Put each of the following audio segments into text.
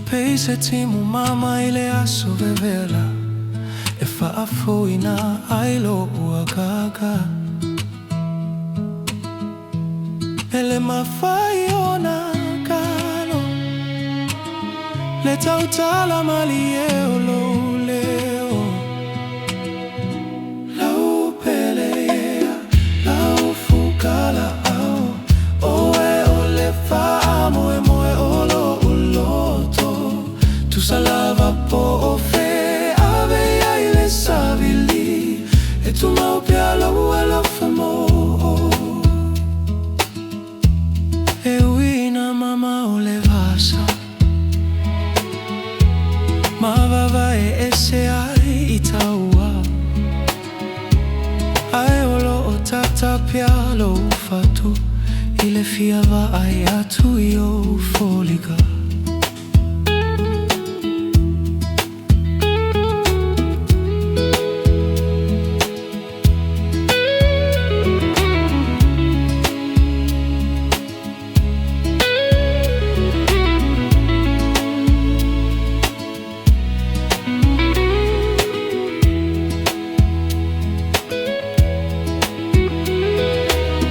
Pei se timu mama i le aso vevela e faafouina ai lo'u agaga. E le mafai ona galo le tautala malie o lou leo. Lau pele ea, lau fugalaau, Oe o le faamoemoe o lo'u loto, Tusa lava po o fea e ave i ai le savili, E tumau pea lou alofa mo oe. E ui ina mamao le vasa ma vavae ese ai i taua, Ae o lo o tata pea lou fatu i le fia vaai atu i ou foliga.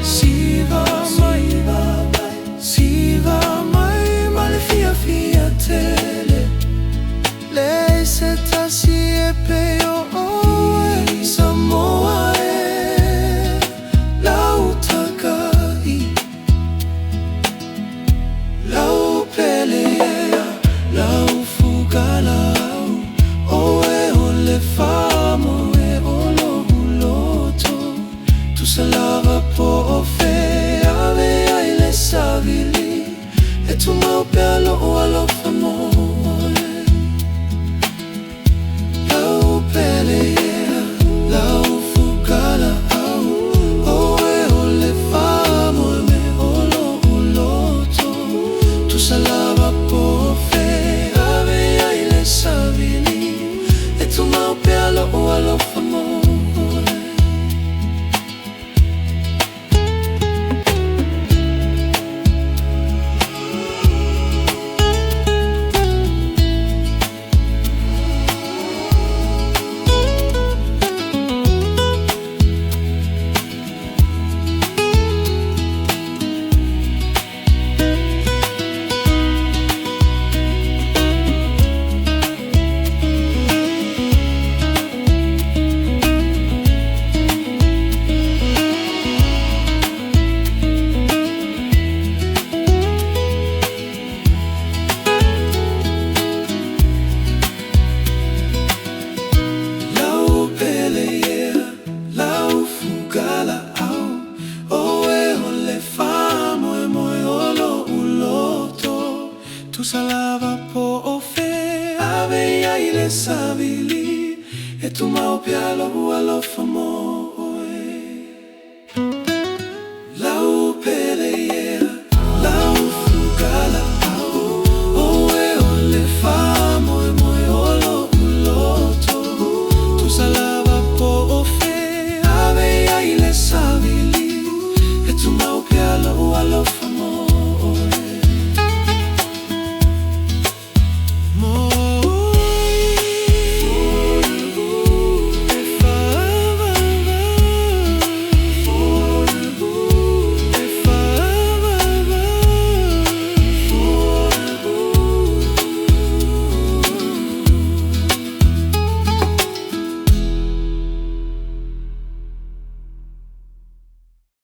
Siva mai, siva mai ma le fiafia tele, Leai se tasi e pei o oe, Samoa e, lau takai. Lau pele ea, lau fugalaau, Oe o le faamoe o lo'u loto, Tusa lava po o fea e ave i ai le savili, E tumau pea lo'u alofa mo oe. Lau pele ea, lau fugalaau, Oe o le faamoemoe o lo'u loto, Tusa lava po o fea e ave i ai le savili, E tumau pea lo'u alofa mo oe. Lau pele ea, lau fugalaau, Oe o le faamoemoe o lo'u loto, Tusa lava po o fea e ave i ai le savili, E tumau pea lo'u alofa mo.